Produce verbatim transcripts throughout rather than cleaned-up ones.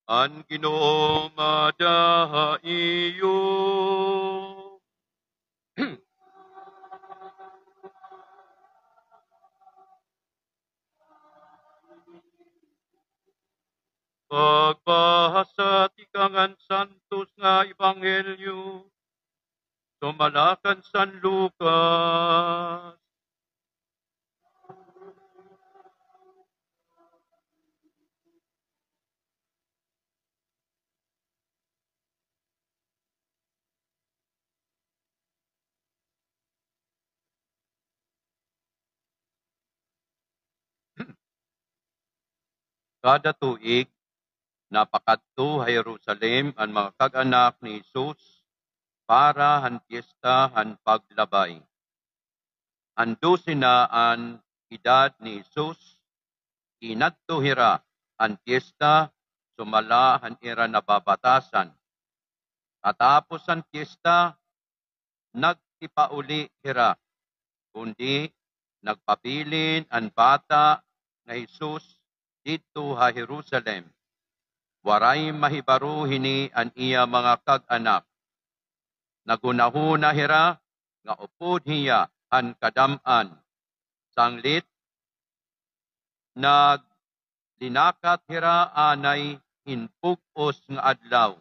An Ginoo mada ha iyo. Pagbahasa tikang han santos nga ebanghelyo sumala kan San Lucas. Kada tuig, napakadto ha Jerusalem an mga kag-anak ni Jesus para han piyesta han Paglabay. An dose na an edad ni Jesus, inadto hira han piyesta sumala han ira nababatasan. Katapos han piyesta, nagtipauli hira, kundi nagpabilin an bata nga Jesus didto ha Jerusalem. Waray mahibaro hini an iya mga kag-anak. Naghunahuna hira nga upod hiya han kadam-an. Sanglit, naglinakat hira anay hin bug-os nga adlaw,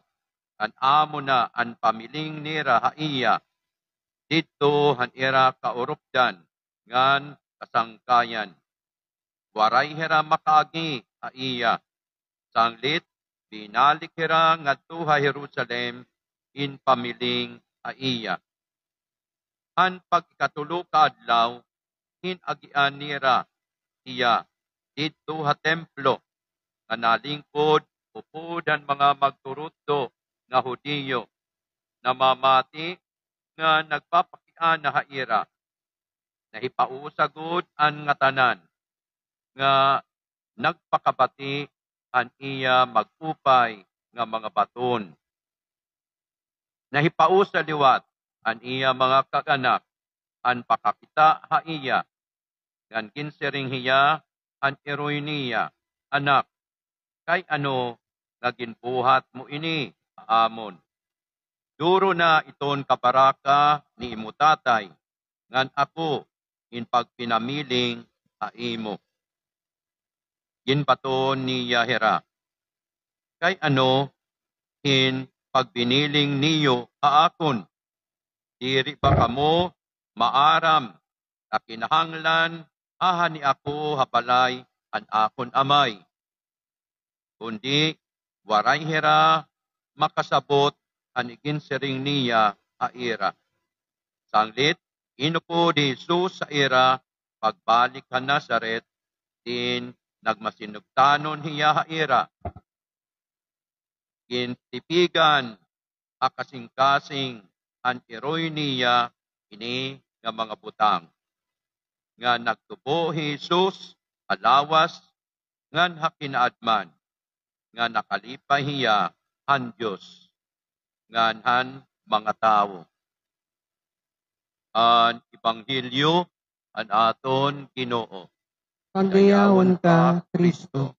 ngan amo na an pamiling nira ha iya didto han ira kaurupdan ngan kasangkayan. Waray hira makaagi ha iya. Sanglit, binalik hira ngadto ha Jerusalem hin pamiling ha iya. Han pag-ikatulo ka adlaw, hin-agian nira hiya didto ha templo, nga nalingkod upod han mga magturutdo nga Judio, namamati nga nagpapakiana ha ira. Nahipausa gud an ngatanan nga nagpakabati han iya mag-upay nga mga baton. Nahipausa liwat an iya mga kag-anak han pakakita ha iya, ngan ginsiring hiya han iroy niya, "Anak, kay ano nga ginbuhat mo ini ha amon? Duro na iton kabaraka ni imo tatay, ngan ako in pagpinamiling ha imo." Ginbaton niya hira, "Kay ano hin pagbiniling niyo ha akon? Diri ba kamo maaram nga kinahanglan ahani ako ha balay han akon amay?" Kundi waray hira makasabot han iginsiring niya ha ira. Sanglit, inupod hi Jesus ha ira pagbalik ha Nazaret, diin nagmasinugtanon hiya ha ira. Gintipigan ha kasingkasing han iroy niya ini nga mga butang, nga nagtubo hi Jesus ha lawas ngan ha kinaadman, nga nakalipay hiya han Dios ngan han mga tawo. An Ebanghelyo han aton Ginoo. Pagdayawon ka, Kristo.